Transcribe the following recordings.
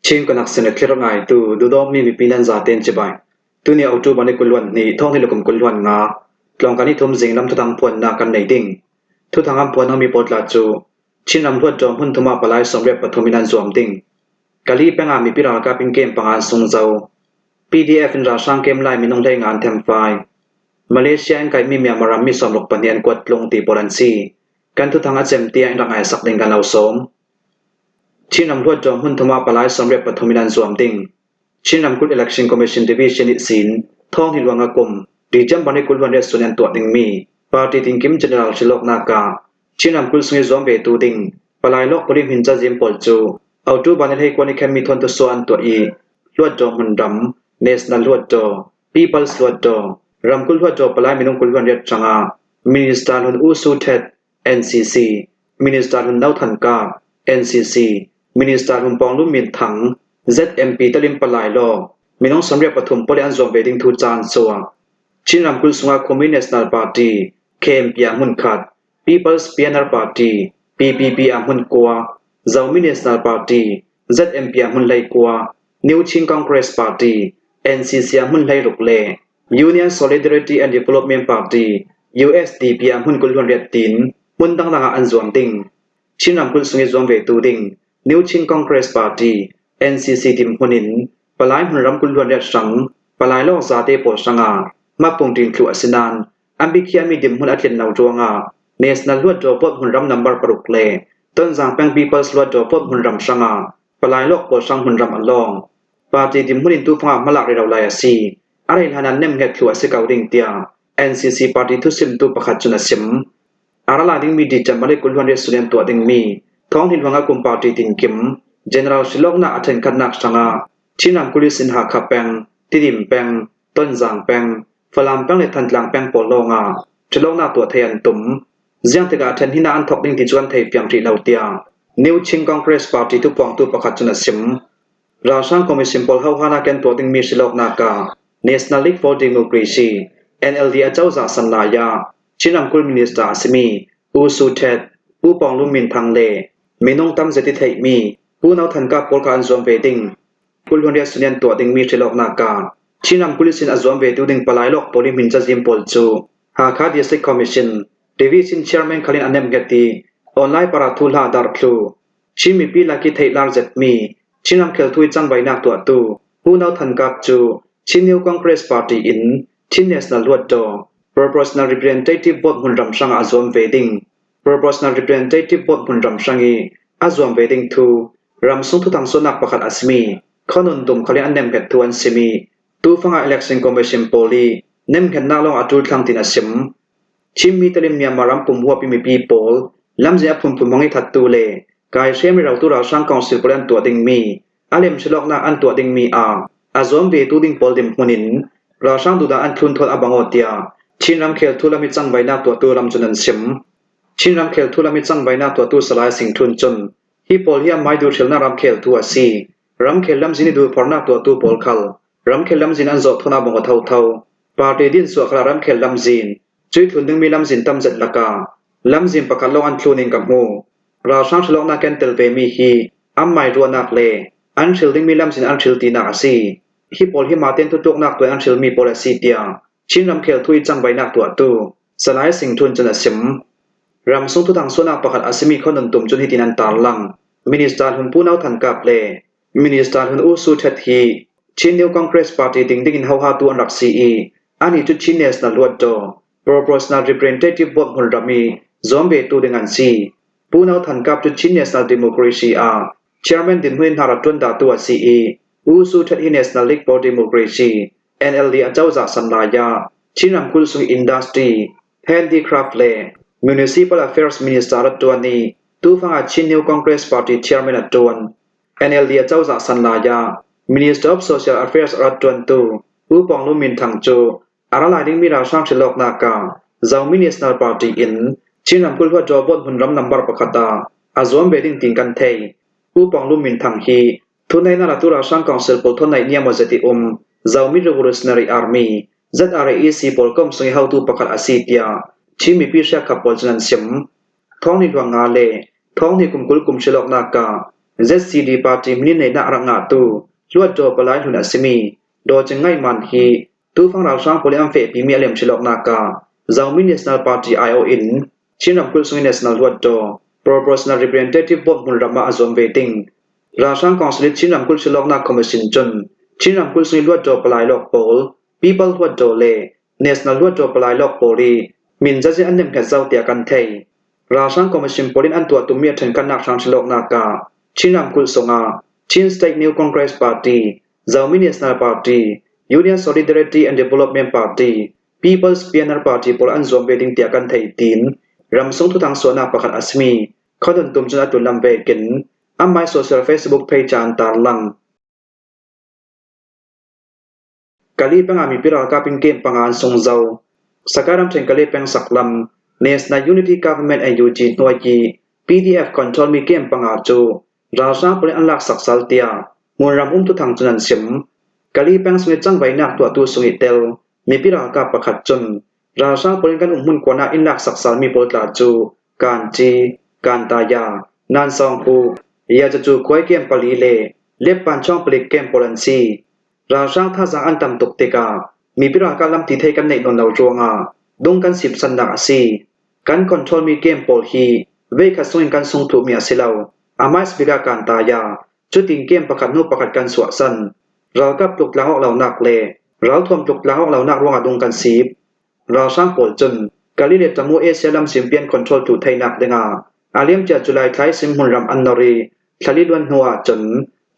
Chin kanak sin a thlir ngaitu duhdawmi mipi nan zaten cibai. Tuni October ni 22 thawng ni kum 25 tlawngkan i thum zinglam thuthang phuannak kan nei ding. Thuthang an phuan hngami pawl tla cu Chinram Hluttaw hmun thum ah palai 83 in an zuam ding. Kali peng ah mipi ralkap in kem panga an sung zau. PDF in ralhrang kem lai minung hlei nga an themfai. Malaysia in kaimi Myanmar rammi 64 an kuat tlung ti pawl an si. Kan thuthang a cem tiah in rak ngai sak ding kan lo sawm. Chinram Hluttaw hmun thum ah palai 83 in an zuam ding. Chin ramkulh Election Commission Division nih sin thawng hi luang a kum December ni 20 sun an tuah dingmi party tinkim general hrilhawknak ah Chin ramkulh sung i zuam ve tu ding palai lawk pali hmin cazin pawl cu October ni 21 ni khan mi thawn tusuah an tuah i Hluttaw hmunram National Hluttaw People's Hluttaw ramkulh Hluttaw palai minung 28 hrangah Minister hlun U Su Htet NCC, Minister Hlun No Than Kap, NCC, Minister Hlun Pawng Lum Min Thang, ZMP Talim Palai law minung 83 pawl an zuam ve ding thu caan chuak. Chin ramkulh sungah Khumi National Party, KMP ah hmunkhat, People's Pioneer Party, PPP ah hmun kua, Zomi National Party, ZMP ah hmun hlei kua, New Chin Congress Party, NCC ah hmun hlei ruk le Union Solidarity and Development Party (USDP) ah hmun 28 tiin hmun dangdang ah an zuam ding. Chin ramkulh sung i zuam ve tu ding New Chin Congress Party (NCC) dirhmun in palai hmunram 28 hrang palai lawng zate pawl hrangah hmapung ṭin thlu a si nain an biakhiahmi dirhmun a tlin lo ruangah National Hluttaw vote hmunram number paruk le Tonzang peng People's Hluttaw vote hmunram hrangah palai lawk pawl hrang hmunram a lawng. Party dirhmun in tufang ah hmalak rih lo lai a si. A rei hlan ah nemhnget thlu a si ko ding tiah NCC party thusimtu pakhat cun a chim. A ra lai dingmi December ni 28 sulian tuah dingmi Thawng Hnin kum party tinkim General Hrilhawknak a ṭhenkhatnak hrangah Chin ramkulh in Hakha peng, Tidim peng, Tonzang peng, Falam peng le Thantlang peng pawl lawngah ṭhilawknak tuah thei an tum. Ziang tikah ṭhen hi an thawk ding ti cu an thei fiang rih lo tiah New Chin Congress Party thupuangtu pakhat cun a chim. Ralhrang Commission pawl hohana kan tuah dingmi hrilhawknak ah National League for Democracy (NLD) acozah san lai ah Chin ramkulh minister a simi U Su Htet, Pu Pawng Lum Min Thang le minung tam zet i theihmi Pu No Than Kap pawl kha an zuam ve ding. Kulhluan Sunian tuah dingmi hrilhawknak ah Chin ramkulh sin a zuam ve tu ding palai lawk pawl i min cazin pawl cu Hakha District Commission Division Chairman khalin a nemhnget i online para thu hla dar thlu Chin mipi lak i theihlar zetmi Chin ramkhel thui cangvainak tuahtu Pu No Than Kap cu Chin New Congress Party in Chin National Hluttaw Proportional Representative vote hmunram hrangah a zuam ve ding. Proportional Representative vote hmunram hrang i a zuam ve ding thu ramsung thuthang sualnak pakhat a simi Khuanun dum khal in an nemhnget thu an simi tufang ah Election Commission pawl i nemhngetnak lawng a ṭul thlang tin a sim. Chinmi telin Myanmar ram pum huap i mipi pawl lamzin a phunphun hmang i thattu le kaihrem rirotu ralhrang council pawl an tuah dingmi a lemsilawknak an tuah dingmi ah a zuam vetu ding pawl dirhmun in ralhrang duhdah an thlun thawn a bang aw tiah Chin ramkhel thulam i cangvainak tuahtu ram cun an chim. Chin ramkhel thulam i cangvainak tuahtu Salai Sing Htun cun hi pawl hi amai duhhrilnak ramkhel thu a si. Ramkhel lamzin i duhphornak tuahtu pawl khal ramkhel lamzin an zawh thawn a bang aw thotho. Party din suah kha ramkhel lamzin, cui thlun dingmi lamzin tam zet lakah lamzin pakhat lawng an thlun in ka hmu. Ralhrang hrilhawknak kan tel vemi hi an mai ruahnak le an hril dingmi lamzin an hril tinak a si. Hi pawl hi mahten thutluknak tuah an hrilmi pawl a si tiah Chin ramkhel thui cangvainak tuahtu Salai Sing Htun cun a chim. Ramsung thuthang sualnak pakhat a simi Khonuntum cun hitin an tarlang. Minister Hlun Pu No Than Kap le Minister Hlun U Su Htet hi Chin New Congress Party dingding in hohatu an rak si i anih cu Chin National Hluttaw Proportional Representative vote hmunram i zuam ve tu ding an si. Pu No Than Kap cu Chin National Democracy ah Chairman dinhmun in hna rak ṭuan dahtu a si i U Su Htet hi National League for Democracy NLD acozah san lai ah Chin ramkulh sung Industry, Handicraft le Municipal Affairs Minister a ṭuan i tufang ah Chin New Congress Party Chairman a ṭuan. NLD acozah san lai ah Minister of Social Affairs a rak ṭuantu U Pawng Lu Min Thang cu a ra lai dingmi ralhrang hrilhawknak ah Zomi National Party in Chin ramkulh Hluttaw vote hmunram number pakhat ah a zuam ve ding tiin kan theih. U Pawng Lu Min Thang hi Thuneinak atu ralhrang council pawl thawn naihniam maw zet i um Zomi Revolutionary Army ZRAEC pawl komh sung i hotu pakhat a si tiah Chin mipi hriakhap pawl cun an chim. Thawng ni hluang nga le thawng ni kum 20 kum hrilhawknak ah. ZCD party min neihnak a rak ngahtu Hluttaw palai hlun a simi Daw Cing Ngaih Man hi tufang ralhrang pawl i an fehpimi a liamchilawknak ah Zomi National Party aiawh in Chin ramkulh chung i National Hluttaw Proportional Representative Board hmunram ah a zuam ve ding. Ralhrang Council i Chin ramkulh chilawknak Commission cun Chin ramkulh chung i Hluttaw palai lawk pawl, People Hluttaw le National Hluttaw palai lawk pawl i min cazin an nemhnget zau tiah kan theih. Ralhrang Commission pawl in an tuah tummi a ṭhenkhatnak hrang chilawknak ah Chin ramkulh zongah Chin State New Congress Party, Zomi National Party, Union Solidarity and Development Party, People's Pioneer Party pawl an zuam ve ding tiah kan theih tiin ramsung thuthang suahnak pakhat a simi Khuadon Tum cun a tullam vekin amah social Facebook page ah an tarlang. Kali peng ah mipi ralkap in camp panga an sung zau. Sakae ramṭhen Kali peng saklam National Unity Government NUG hnuai i PDF control mi camp panga cu ralhrang pawl nih an lak saksal tiah hmunram um thuthang cun an chim. Kali peng sung i cangvainak tuahtu sung i tel mipi ralkap pakhat cun ralhrang pawl in kan umhmun kuan ah inn lak saksal mi pawl tla cu Kanci, Kantaya, Nansawngpu, Yazacu khuai camp pali le Leppanchawng palik camp pawl an si. Ralhrang thazaang an tam tuk tikah mipi ralkap lamti thei kan neih nawn lo ruangah dung kan sipsannak a si. Kan control mi game pawl hi veikhat sung in kan sung thuhmi a si lo. Amais bik ah kan taya. Cutin game pakhat hnu pakhat kan suahsan. Ralkap tluktlang awk lonak le ralthuam tluktlang awk lonak ruangah dung kan sip. Ralhrang pawl cun Kali le Tamu Asia lam simpian control tu theinak dingah a liamcia July thla i Simhmun ram an nor i thlali luan hnu ahcun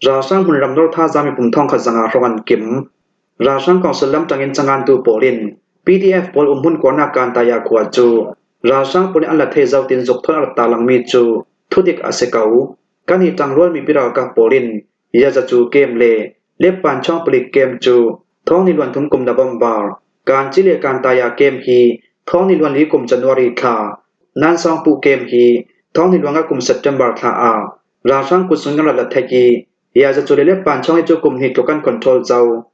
ralhrang hmunram nor thazaang mipum thongkhat zanga hrawng an kim. Ralhrang council lamtang in cangantu pawl in PDF pawl umhmun kuarnak Kantaya khua cu ralhrang pawl nih an la thei zau tin zukthon a rat talangmi cu thudik a si ko. Kan i ṭangrual mipi ralkap pawl in Yazacu kem le Leppanchawng palik kem cu thong ni luan thum kum November, Kanci le Kantaya kem hi thong ni luan li kum January thla, Nansawngpu kem hi thong ni luan nga kum September thla ah ralhrang kutzung kan rat la theih i Yazacu le Leppanchawng hi cu kum hnih tluk an control co.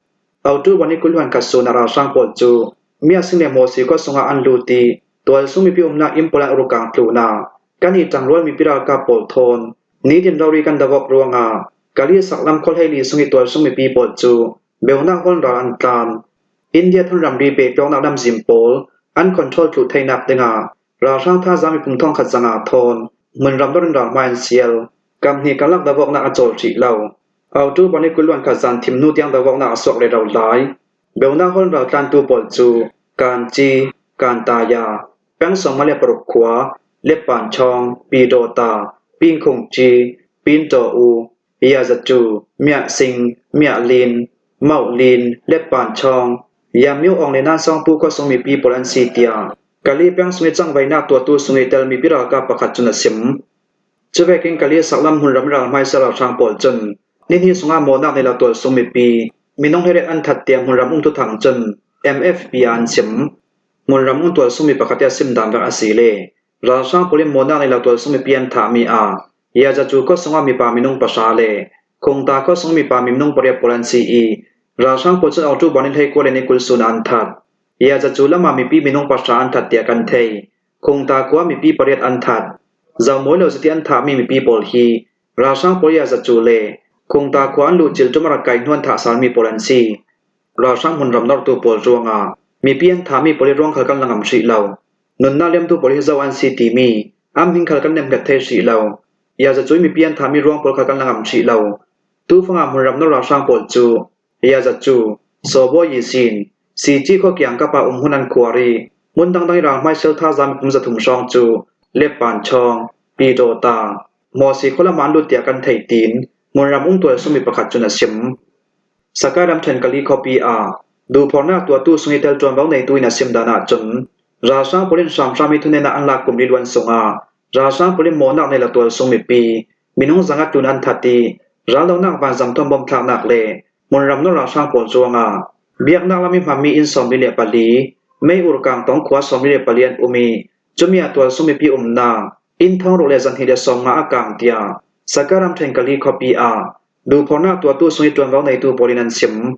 Autu wan i kulhuan khat sun ah ralhrang pawl cu Miasing le Mawsi khua sungah an lut i tualsung mipi umnak inn pawl an rukang tluna kan i ṭangrual mipi ralkap pawl thawn nitin rori kan davok ruangah Kali saklam khualheili sung i tualsung mipi pawl cu beunak hawn ral an tlan. India thon ramri pehtlawngnak lamzin pawl an control tlu theinak dingah ralhrang thazaang mipum thongkhat zanga thawn hmunram dorin ral hmai an sial. Kamhnih karlak davoknak a cawl hrih lo. Autu bani kuluan kha zan thim hnu tiang davoknak a suak rero lai. Beunak hawn ral tlantu pawl cu Kanci, Kantaya, peng 26 khua, Leppanchawng, Pyidawta, Pingkhungci, Pintaw-u, Yazacu, Miahsing, Miahlin, Mauhlin, Leppanchawng, Yamyu Aung le Nansawngpu khuasung mipi pawl an si tiah Kali peng sung i cangvainak tuahtu sung i telmi ralkap pakhat cun a chim. Cuvekin Kali saklam hmunram ral hmaisa ralhrang pawl cun nihnih sungah mawnak nei lo tualsung mipi minung he an that tiah hmunram umtu thang cun MFP ah an chim. Hmunram um tualsung mi pakhat i a sim dan rak a si le ralhrang pawl in mawnak nei lo tualsung mipi an thahmi ah Yazacu khua sungah mipa minung pahra le Khungta khua sung mipa minung pariat pawl an si i ralhrang pawl cun October ni 29 le ni 20 sun ah an that. Yazacu lam ah mipi minung pahra an that tiah kan theih. Khungta khua mipi pariat an that. Zomawi lo cuti an thahmi mipi pawl hi ralhrang pawl Yazacu le Khungta khua an luhcil tum a rak kai hnu an thah salmi pawl an si. Ralhrang hmunram nortu pawl ruangah mipi an thahmi pawl hi ruang khal kan la ngam hrih lo. Nunnak liamtu pawl hi zo an si timi an hmin khal kan nemhnget thei hrih lo. Yazacu mipi an thahmi ruang pawl khal kan la ngam hrih lo. Tufang ah hmunram nor ralhrang pawl cu Yazacu, Sawbaw Yisin, Sici khua kiangkap ah umhmun an khuar i hmun dangdang i ralhmai sel thazaang miphun 300 hrawng cu Leppanchawng, Pyidawta, Mawsi khualam ah an lut tiah kan theih tiin hmunram umtual sungmi pakhat cun a chim. Sakai ramṭhen Kali khuapi ah duhphornak tuahtu sung i tel ṭuanvo neitu in a chim dan ahcun ralhrang pawl in hramhram i thunenak an lak kum li luan sungah ralhrang pawl in mawhnak nei lo tualsung mipi minung 500 tlun an that i raldohnak vanzam thawng bomthlaknak le hmunram nawl ralhrang pawl ruangah biaknak lam i hmanmi inn 44, mei urkang tong khua 44 an um i cumi ah tualsung mipi umnak inn thongruk le 250 a kang tiah Sakai ramṭhen Kali khuapi ah Duhphornak tuahtu sung i ṭuanvo neitu pawl in an chim.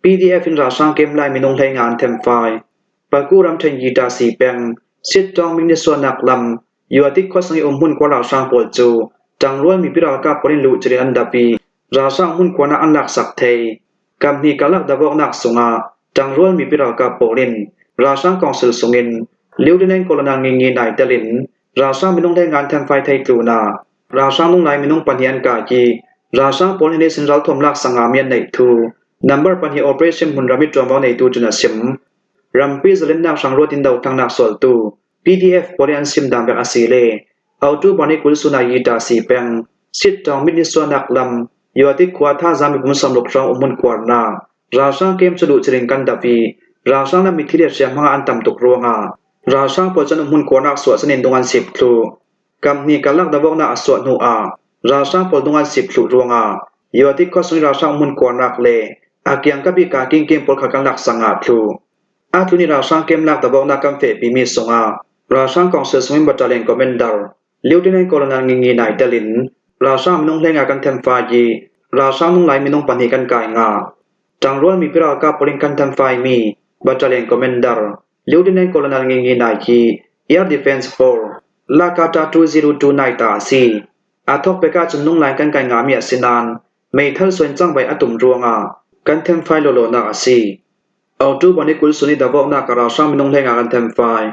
PDF in ralhrang kem lai minung 15 an themfai. Paku ramṭhen Yitasi peng, Sittawng Minisuanak lam. Yuatik khuasang i umhmun khua ralhrang pawl cu ṭangrual mipi ralkap pawl in luhcilh in an dap i ralhrang hmunkhuan ah an laksak thei. Kamhnih karlak dawhawknak sungah ṭangrual mipi ralkap pawl in ralhrang council sungin Lieutenant Colonel Ngi Ngi Nai tel in ralhrang minung hlei ngan thenfai thei tlun ah ralhrang lunglai minung pahnih an kai i ralhrang pawl nih sin ralthuam lak sangami an neih thu number pahnih operation hmunram i ṭuanvo neitu cun a sim. Rampi zalennak hrangruat in dothlannak sualtu PDF pawl nih an sim dang bik a si le October ni 20 Sunayita si peng Sittawng Mitnisuanak lam Yuati khua thazaang mipum 60 hrawng umhmun khuarnak ralhrang kem cu luhcir in kan dap i ralhrang le mithi le hriamhma an tam tuk ruangah ralhrang pawl cu an umhmun khuarnak suah cun in dung an sip thlu. Kamhnih karlak dawhawknak a suah hnu ah ralhrang pawl dung an sip thlu ruangah Yuati khua sung i ralhrang umhmun khuarnak le a kiangkap i kaa kingkem pawl kha kan lak sang ah thlu. A tlun i ralhrang kemnak dawhawknak kan fehpimi sungah ralhrang council sungin battalion commander Lieutenant Colonel Ngi Ngi Nai tel in ralhrang minung hleng ah kan thenfai i ralhrang nunglai minung pahnih kan kai nga. Ṭangrual mipi ralkap pawl in kan thenfaimi battalion commander Lieutenant Colonel Ngi Ngi Nai hi Air Defense Force Lakata 2029 ta a si. Aa thawk pek ahcun nunglai kan kai ngami a si nain meithal suan cangvai a tum ruangah kan thenfai lawlawnak a si. October ni 20 sun i dawhawknak ah ralhrang minung hleng ah kan thenfai.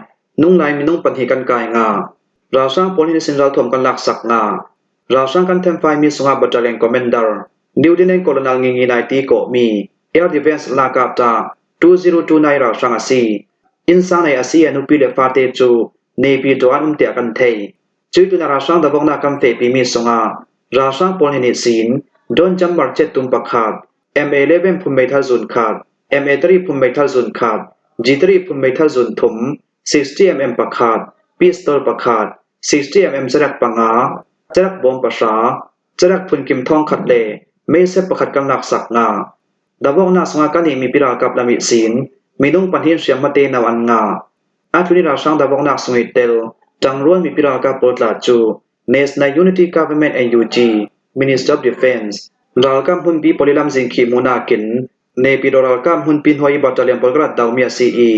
Nunglai minung pahnih kan kai nga. Ralhrang pawl nih nisin ralthuam kan laksak nga. Ralhrang kan thenfaimi sungah battalion commander Lieutenant Colonel Ngi Ngi Nai ti kawhmi Air Defense Lakata 2029 ralhrang a si. Innsang nei a si i a nupi le fate cu Naypyidaw an um tiah kan theih. Cuti na ralhrang dawhawknak kan fehpimi sungah ralhrang pawl nih nisin Don Jambar chettum pakhat MA11 phun meithal zun khat, MA3 phun meithal zun khat, G3 phun meithal zun thum, 60mm pakhat, pistol pakhat, 60mm carek panga, carek bawm pahra, carek phunkim thong khat le meisep pakhat kan laksak hna. Dawhawknak sungah kan i mipi ralkap lam i sin minung pahnih hriamhmate no an ngah. A tlun i ralhrang dawhawknak sung i tel ṭangrual mipi ralkap pawl tla cu National Unity Government NUG, Minister of Defense, ralkap hmunpi pawl i lamzing khi hmuh nakin Naypyidaw ralkap hmunpi hnuai i battalion pawl ka rat domi a si i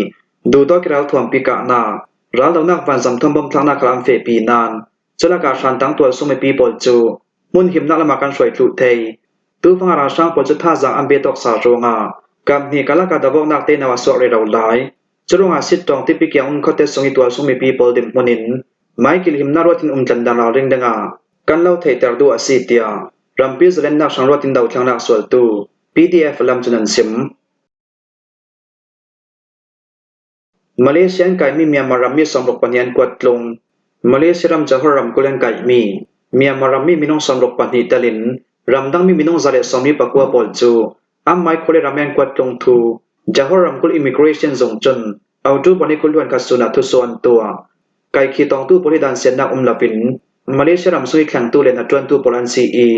duhtawk i ralthuampi kahnak, raldohnak vanzam thawng bawmthlaknak kha an fehpi nain culakah hrantang tualsung mipi pawl cu hmun himnak lam ah kan hruai thlu thei. Tufang ah ralhrang pawl cu thazaang an betawk sal ruangah kamhnih karlak ah dawhawknak tenau a suak rih lo lai. Curuangah sittawng tipi kiang um khuate sung i tualsung mipi pawl dimhmun in Maikil himnak ruat in umtlan dang ralring dingah kan lo theihter duh a si tiah rampi zalennak hrang ruat in dothlannak sualtu PDF lam cun an chim. Malaysia an kaimi Myanmar rammi 64 an kuat tlung. Malaysia ram Johor ramkulh an kaimi Myanmar rammi minung 62 tel in ramdangmi minung 149 pawl cu Ammai khuali ram i an kuat tlung thu Johor ramkulh Immigration zung cun October ni 20 kha sun ah thuso an tuah. Kaikhi tawngtu pawl hi dansiannak um loin Malaysia ram sung i thlengtu le hnaṭuantu pawl an si i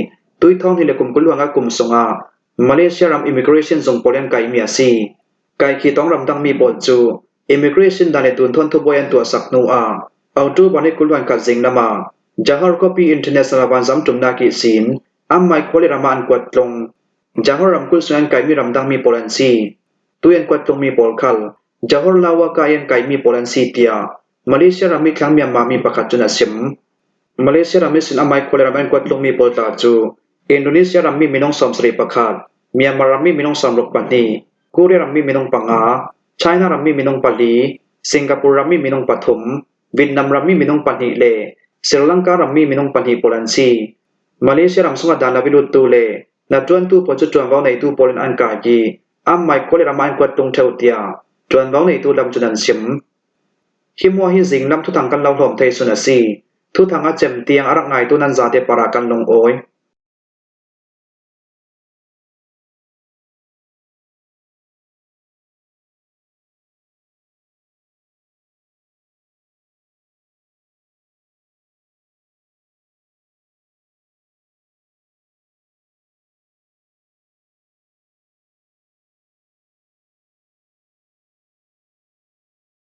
tuithawng hi le kum 20 nga kum sungah Malaysia ram immigration zung pawl an kaimi a si. Kaikhi tawng ramdangmi pawl cu immigration dan le tunthawn thubuai an tuahsak hnu ah October ni 20 khat zinglam ah Johor khuapi International vanzam ṭumnak i sin Ammai khuali ram ah an kuat tlung. Johor ramkulh sung an kaimi ramdangmi pawl an si. Tui an kuat tlungmi pawl khal Johor Lawaka i an kaimi pawl an si tiah Malaysia ram i thlang Myanmar mi pakhat cun a chim. Malaysia ram i sin amai khuale ram an kuat tlungmi pawl tla cu Indonesia rammi minung 71, Myanmar rammi minung 62, Korea rammi minung panga, China rammi minung pali, Singapore rammi minung pathum, Vietnam rammi minung pahnih le Sri Lanka rammi minung pahnih pawl an si. Malaysia ram sungah dan lo i luttu le na ṭuantu pawl cu ṭuanvo neitu pawl in an kai i Ammai khuali ram ah an kuat tung ṭheo tiah ṭuanvo neitu lam cun an chim. Hi mua hi zinglam thuthang kan lo hlawm thei sun a si. Thuthang a cem tiang a rak ngaitu nan zate par ah kan lungawi.